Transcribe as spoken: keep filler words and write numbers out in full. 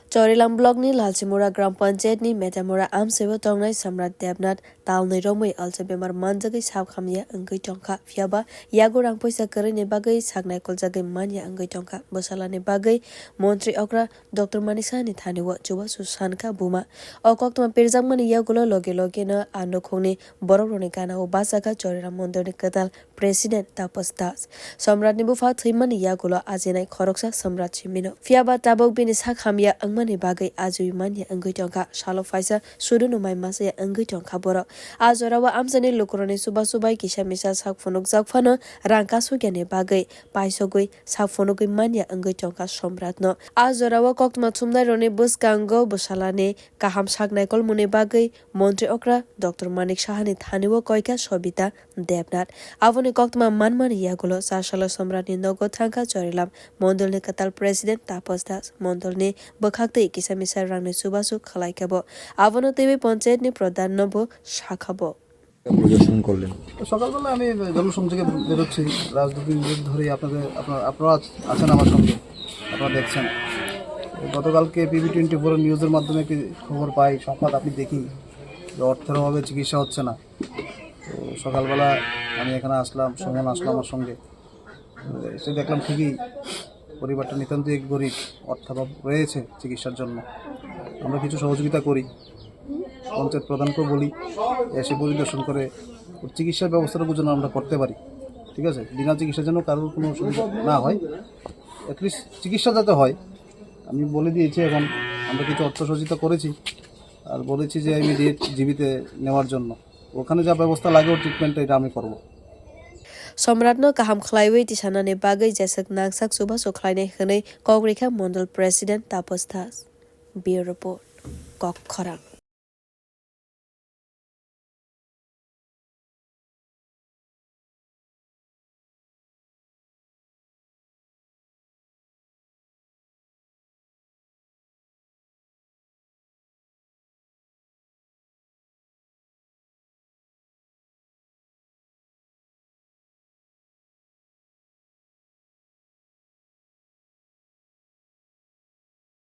Chorilam block ni Lalchimura Gram Panchayat ni Metamura amsaibo tongnai Samrat Debnath talnwi romwi alsa bemar manjagwi sak hamya wngwi tongkha. Phiyaba yago rang poisa kwrwini bagwi sak naikoljakgwi manya wngwi tongkha. Bwsalani bagwi montri okra Doctor Manik Sahani thani o chubachu sankha buma. O koktwma pirjakmani yagulo loge loge no a nukhungni borok rokni gana o bachakha Choriram Mondol ni kwtal President Tapas Das. Samrat ni bupha thwimani yagulo ajinai khoroksa Samrat Simino. Phiyaba tabuk bini sak hamya wngmani bagwi ajui manya wngwi tongkha. Salo phaisa sudu no mai masaya wngwi tongkha borok. A jorao amchani lukurokni chubachu bai kisa misa sak phunukjak phano rang kasukya ni bagwi paisogwi sak phunugwi manya wngwi tongkha Somratno. A jorao koktwma thumnairokni bwskango bwsalani kaham sak naikolmungni bagwi montri okra Doctor Manik Sahani thani o koikha Sobita Debnath. Aboni koktwma manmani yagulo chasalo Somratni nogo thangkha Chorilam Mondolni kwtal President Tapas Das. Mondolni bwkhaktwi kisa misa rangni chubachu khwlaikha bo. Abono twiwi panchayatni pradhanno bo sakha bo. পরিদর্শন করলেন? তো সকালবেলা আমি জনসংযোগে বেরোচ্ছি, রাজনৈতিক নিউজ ধরেই আপনাদের, আপনারা, আপনারা আছ-, আছেন আমার সঙ্গে, আপনারা দেখছেন। গতকালকে পিভি টোয়েন্টি ফোর নিউজের মাধ্যমে একটি খবর পাই, সংবাদ আপনি দেখি যে অর্থের অভাবে চিকিৎসা হচ্ছে না। তো সকালবেলা আমি এখানে আসলাম, সুমন আসলো আমার সঙ্গে। এসে দেখলাম ঠিকই পরিবারটা নিতান্তই গরিব, অর্থাভাব রয়েছে চিকিৎসার জন্য। আমরা কিছু সহযোগিতা করি, পঞ্চায়েত প্রধানকেও বলি, এসে পরিদর্শন করে ওর চিকিৎসার ব্যবস্থাটুকু যেন আমরা করতে পারি, ঠিক আছে? বিনা চিকিৎসা যেন কারোর কোনো অসুবিধা না হয়, অ্যাটলিস্ট চিকিৎসা যাতে হয়। আমি বলে দিয়েছি, এখন আমরা কিছু অর্থ সহযোগিতা করেছি, আর বলেছি যে ইমিডিয়েট জিবিতে নেওয়ার জন্য। ওখানে যা ব্যবস্থা লাগে, ওর ট্রিটমেন্টটা এটা আমি করব। Somratno kaham khlaiwi tisanani bagwi jeswk nangsak chubachu khlainai hwnwi kok rikha Mondol President Tapas Das. Bureau Report, Kokkhorang.